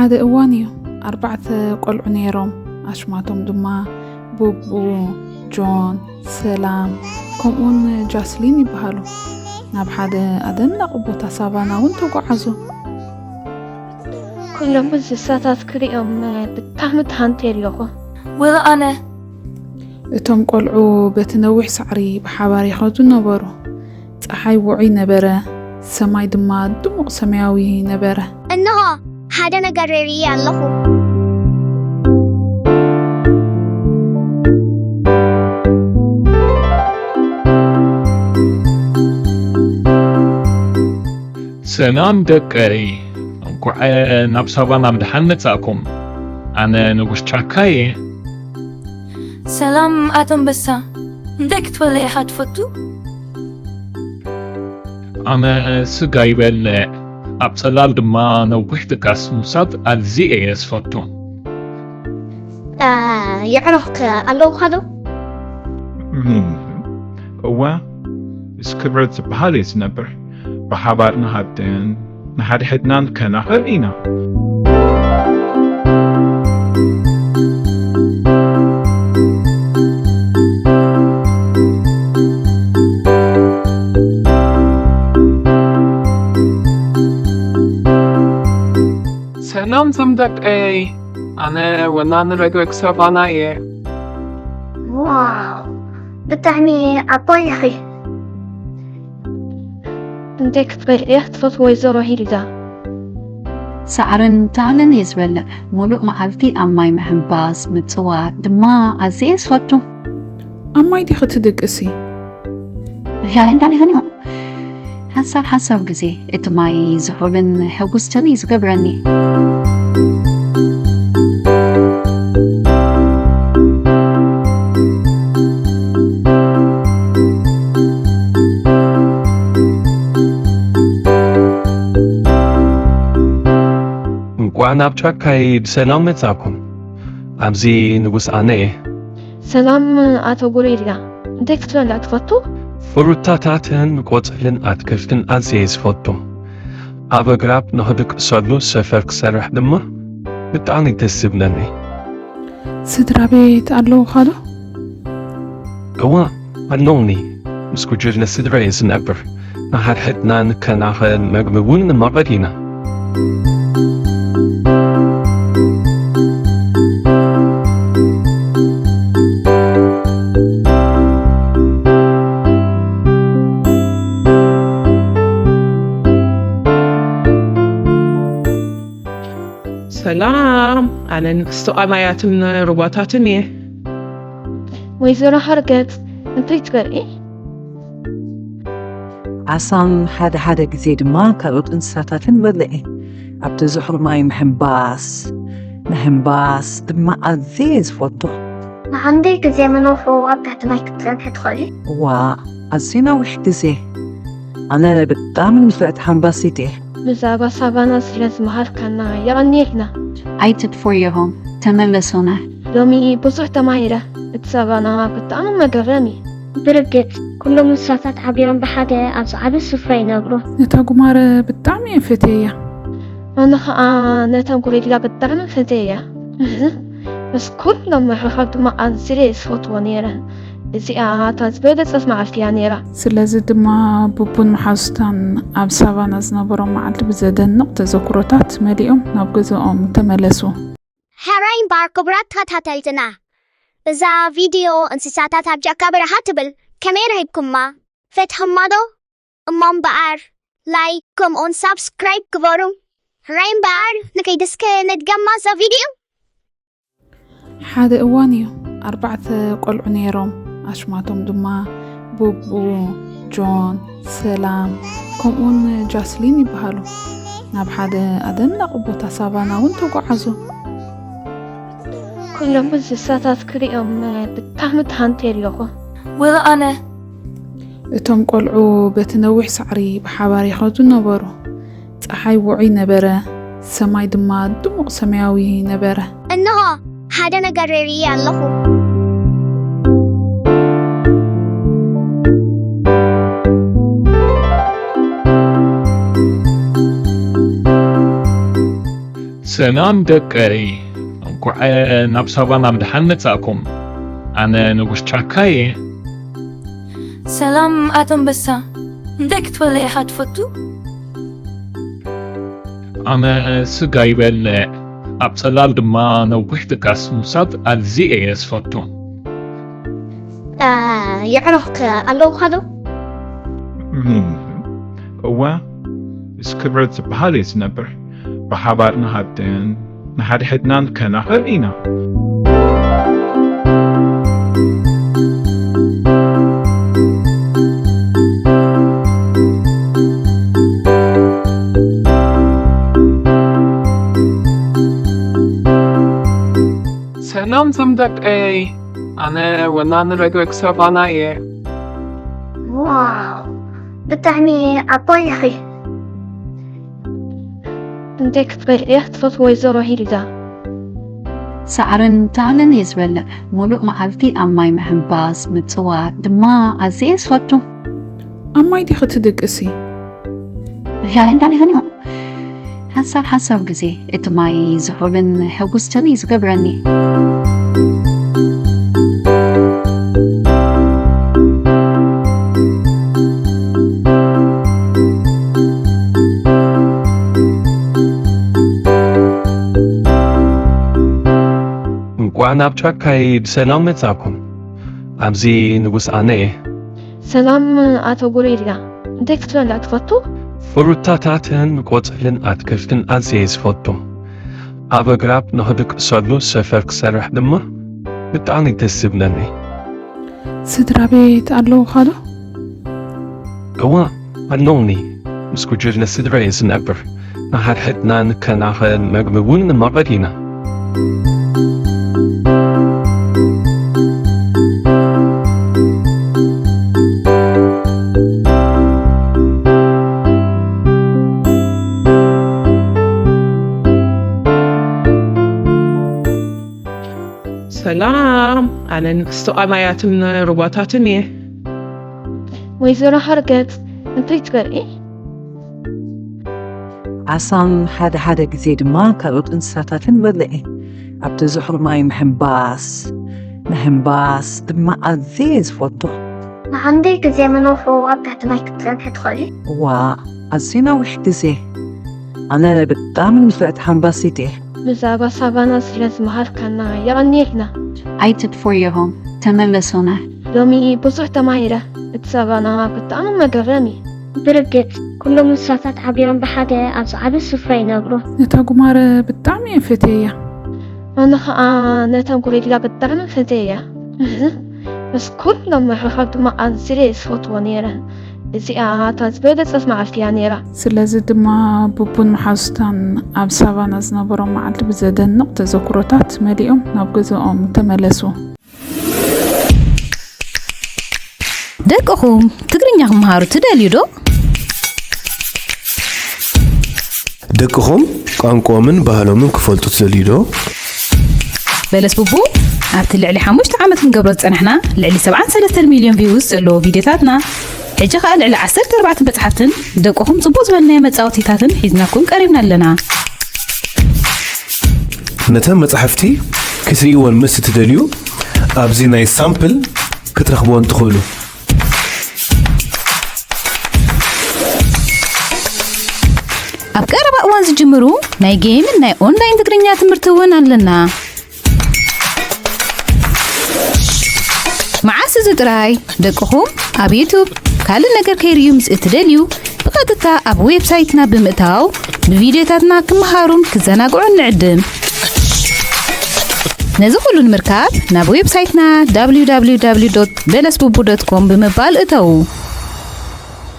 ሓደ እዋን እዩ፣ ኣርባዕተ ቆልዑ ነይሮም። ኣሽማቶም ድማ ቡቡ፣ ጆን፣ ሰላም፣ ከምኡውን ጃስሊን ይበሃሉ። ናብ ሓደ ኣደናቒ ቦታ ሳቫና እውን ተጓዓዙ። ኩሎም እንስሳታት ክሪኦም ብጣዕሚ ተሃንጥየ ኣለኹ። ወላ ኣነ። እቶም ቆልዑ በቲ ነዊሕ ሳዕሪ ብሓባር ይኸዱ ነበሩ። ጸሓይ ውዑይ ነበረ፣ ሰማይ ድማ ድሙቕ ሰማያዊ ነበረ። እንሆ፣ ሓደ ነገር ርእየ ኣለኹ። ሰላም ደቀይ፣ እንኳዕ ናብ ሳቫና ብደሓን መጻእኩም። ኣነ ንጉስ ጫካ እየ። ሰላም ኣቶ ኣንበሳ፣ እንታይ ክትበልዕ ኢኻ ትፈቱ? ኣነ ስጋ ይበልዕ፣ ኣብ ጽላል ድማ ነዊሕ ድቃስ ምውሳድ ኣዝየ እየ ዝፈቱ። የዕሩኽከ ኣለውኻ ዶ? እዋ፣ ምስ ክብረት ዝበሃል እየ ዝነብር። ብሓባር ንሃድን ንሓድሕድናን ከናኸን ኢና። ሰላም ዞም ደቀይ፣ ኣነ ወናኒ ረግረግ ሳቫና እየ። ዋው፣ ብጣዕሚ ዓባይ ኢኺ። እንታይ ክትበልዒ እያ ትፈትዊ ወይዘሮ ሂልዳ? ሳዕርን ተኽልን እየ ዝበልዕ። ሙሉእ መዓልቲ ኣብ ማይ ምሕንባስ፣ ምጽዋት ድማ ኣዝየ እየ ዝፈቱ። ኣብ ማይ ዲኺ ትድቅሲ? ያንዳን ይኸንዮ ሓንሳብ ሓንሳብ ግዜ እቲ ማይ ዝሑልን ሕጉስትን እዩ ዝገብረኒ። እንቋዕ ናብ ጫካይ ብሰላም መጻእኩም። ኣብዚ ንጉስ ኣነ እየ። ሰላም ኣቶ ጎሪላ፣ እንታይ ክትበልዕ ትፈቱ? ፍሩታታትን ቆጽልን ኣትክልትን ኣዝየ እየ ዝፈቱ። ኣብ ኣግራብ ንኽድቅሰሉ ሰፈር ክሰርሕ ድማ ብጣዕሚ ደስ ዝብለኒ። ስድራ ቤት ኣለውኻ ዶ? እዋ ኣለውኒ። ምስ ጉጅለ ስድራ እየ ዝነብር። ንሓድሕድና ንከናኸን፣ መግቢ እውን ንማቐል ኢና። ሰላም፣ ኣነ ንግስቲ ቀላያትን ሩባታትን እየ። ወይዘሮ ሓርገጽ፣ እንታይ ትበልዒ? ዓሳን ሓደ ሓደ ግዜ ድማ ካልኦት እንስሳታትን በልዕ እየ። ኣብቲ ዝሑል ማይ ምሕንባስ ምሕንባስ ድማ ኣዝየ እየ ዝፈቱ። ንሓንደይ ግዜ ምንውሑ ኣብ ትሕቲ ማይ ክትጸንሒ ትኽእሊ። እዋ ኣዝዩ ነዊሕ ግዜ። ኣነ ብጣዕሚ ንፍዕቲ ሓንባሲት እየ። ብዛዕባ ሳቫና ስለ ዝመሃርካና የቐንየልና። ኣይትጥፎ ኢኹም ተመለሱና። ሎሚ ብዙሕ ተማሂረ። እቲ ሳቫና ብጣዕሚ መገረሚ። ብርግጽ፣ ኩሎም እንስሳታት ሓቢሮም ብሓደ ኣብዚ ዓቢ ስፍራ ይነብሩ። ነታ ጉማረ ብጣዕሚ እየ ፈትየያ። ኣነ ኸኣ ነታ ጎሪላ ብጣዕሚ ፈትየያ። ምስ ኩሎም ምሕብሓብ ድማ ኣዝየ እየ ዝፈትዎ ነይረ። እዚኣ እታ ዝበለጸት መዓልቲ እያ ነይራ። ስለዚ ድማ ቡቡን መሓዙታን ኣብ ሳቫና ዝነበሮም መዓልቲ ብዘደንቕ ተዘክሮታት መሊኦም ናብ ገዛኦም ተመለሱ። ሕራይ እምበኣር ክቡራት ተኸታተልትና፣ እዛ ቪድዮ እንስሳታት ኣብ ጫካ በረኻ ትብል ከመይ ረኺብኩማ? ፈቲኹማ ዶ? እሞ እምበኣር ላይክ ከምኡውን ሳብስክራይብ ግበሩ። ሕራይ እምበኣር ንኺድ እስከ ንድገማ እዛ ቪድዮ። ሓደ እዋን እዩ፣ ኣርባዕተ ቆልዑ ነይሮም። ኣሽማቶም ድማ ቡቡ፣ ጆን፣ ሰላም ከምኡውን ጃስሊን ይበሃሉ። ናብ ሓደ ኣደናቒ ቦታ ሳቫና እውን ተጓዓዙ። ኩሎም እንስሳታት ክሪኦም ብጣዕሚ ተሃንጥየ ኣለኹ። ወላ ኣነ። እቶም ቆልዑ በቲ ነዊሕ ሳዕሪ ብሓባር ይኸዱ ነበሩ። ጸሓይ ውዑይ ነበረ፣ ሰማይ ድማ ድሙቕ ሰማያዊ ነበረ። እንሆ፣ ሓደ ነገር ርእየ ኣለኹ። ሰላም ደቀይ፣ እንኳዕ ናብ ሳቫና ብደሓን መጻእኩም። ኣነ ንጉስ ጫካ እየ። ሰላም ኣቶ ኣንበሳ፣ እንታይ ክትበልዕ ኢኻ ትፈቱ? ኣነ ስጋ ይበልዕ፣ ኣብ ጽላል ድማ ነዊሕ ድቃስ ምውሳድ ኣዝየ እየ ዝፈቱ። የዕሩኽከ ኣለውኻ ዶ? እዋ፣ ምስ ክብረት ዝበሃል እየ ዝነብር። ብሓባር ንሃድን ንሓድሕድናን ከናኸን ኢና። ሰላም ዞም ደቀይ፣ ኣነ ወናኒ ረግረግ ሳቫና እየ። ዋው፣ ብጣዕሚ ዓባይ ኢኺ። እንታይ ክትበልዕያ ትፈትዊ ወይዘሮ ሂልዳ? ሳዕርን ተኽልን እየ ዝበልዕ። ሙሉእ መዓልቲ ኣብ ማይ ምሕንባስ፣ ምጽዋት ድማ ኣዝየ እየ ዝፈቱ። ኣብ ማይ ዲኺ ትድቅሲ? ሻሂ እንዳልኸኒ ሓንሳብ ሓንሳብ ግዜ እቲ ማይ ዝሑልን ሕጉስትን እዩ ዝገብረኒ። እንኳዕ ናብ ጫካይ ብሰላም መጻኩም። ኣብዚ ንጉስ ኣነ እየ። ሰላም ኣቶ ጎሬላ፣ እንታይ ክትበልዕ ትፈቱ? ፍሩታታትን ቆጽልን ኣትክልትን ኣዝየ ዝፈቱ። ኣብ ኣግራብ ንኽድቅሰሉ ሰፈር ክሰርሕ ድማ ብጣዕሚ ደስ ዝብለኒ። ስድራ ቤት ኣለውኻ ዶ? እዋ ኣለውኒ። ምስ ጉጅለ ስድራ እየ ዝነብር። ንሓድሕድና ንከናኸን፣ መግቢ እውን ንመቐል ኢና። ሰላም፣ ኣነ ንግስቲ ቀላያትን ሩባታትን እየ። ወይዘሮ ሓርገጽ፣ እንታይ ትበልዒ? ዓሳን ሓደ ሓደ ግዜ ድማ ካልኦት እንስሳታትን በልዒ። ኣብቲ ዝሑል ማይ ምሕንባስ ምሕንባስ ድማ ኣዝየ ዝፈቱ። ንሓንደይ ግዜ መነውሑ ኣብ ትሕቲ ማይ ክትጸንሒ ትኽእሊ? እዋ፣ ኣዝዩ ነዊሕ ግዜ። ኣነ ብጣዕሚ ንፍዕቲ ሓንባሲት እየ። ብዛዕባ ሳቫና ስለ ዝመሃርካና የቐንየልና። I did for your home ተመለሱና። ሎሚ ብዙሕ ተማሂረ። እቲ ሳቫና ብጣዕሚ መገረሚ እዩ። ብርግጽ፣ ኩሎም እንስሳታት ሓቢሮም ብሓደ ኣብዚ ዓቢ ስፍራ ይነብሩ። ነታ ጉማረ ብጣዕሚ እየ ፈትየያ። ኣነ ኸኣ ነታ ጎሪላ ብጣዕሚ ፈትየያ። ምስ ኩሎም ምሕብሓብ ድማ ኣዝየ እየ ዝፈትዎ ነይረ። እዚኣ እታ ዝበለጸት መዓልቲ እያ ነይራ። ስለዚ ድማ ቡቡን መሓዙታን ኣብ ሳቫና ዝነበሮም መዓልቲ ብዘደንቕ ተዘክሮታት መሊኦም ናብ ገዛኦም ተመለሱ። ደቅኹም ትግርኛ ክመሃሩ ትደልዩ ዶ? ደቅኹም ቋንቋኦምን ባህሎምን ክፈልጡ ትደልዩ ዶ? በለስ ቡቡ ኣብቲ ልዕሊ ሓሙሽተ ዓመት ክንገብሮ ዝጸናሕና ልዕሊ ሰብዓን ሰለስተን ሚልዮን ቪውስ ዘለዎ ቪድዮታትና፣ ሕጂ ኸኣ ልዕሊ ዓሰርተ ኣርባዕተ መጽሓፍትን ደቅኹም ጽቡቕ ዝበልናዮ መጻወቲታትን ሒዝናኩም ቀሪብና ኣለና። ነተን መጻሕፍቲ ክትርእይወን ምስ እትደልዩ፣ ኣብዚ ናይ ሳምፕል ክትረኽብወን ትኽእሉ። ኣብ ቀረባ እዋን ዝጅምሩ ናይ ጌምን ናይ ኦንላይን ትግርኛ ትምህርቲ እውን ኣለና። መዓስ እዚ ጥራይ ደቅኹም ኣብ ዩቱብ ካልእ ነገር ከይርእዩ ምስ እትደልዩ፣ ብቐጥታ ኣብ ዌብሳይትና ብምእታው ብቪድዮታትና ክመሃሩን ክዘናግዑን ንዕድም። ነዚ ኩሉ ንምርካብ ናብ ዌብሳይትና www.belesbubu.com ብምባል እተዉ።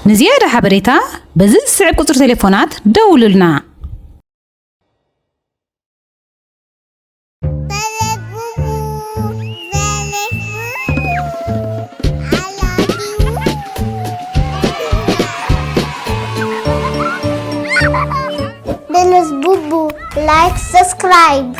ንዝያዳ ሓበሬታ በዚ ዝስዕብ ቁጽሪ ቴሌፎናት ደውሉልና። Belesbubu, like, subscribe.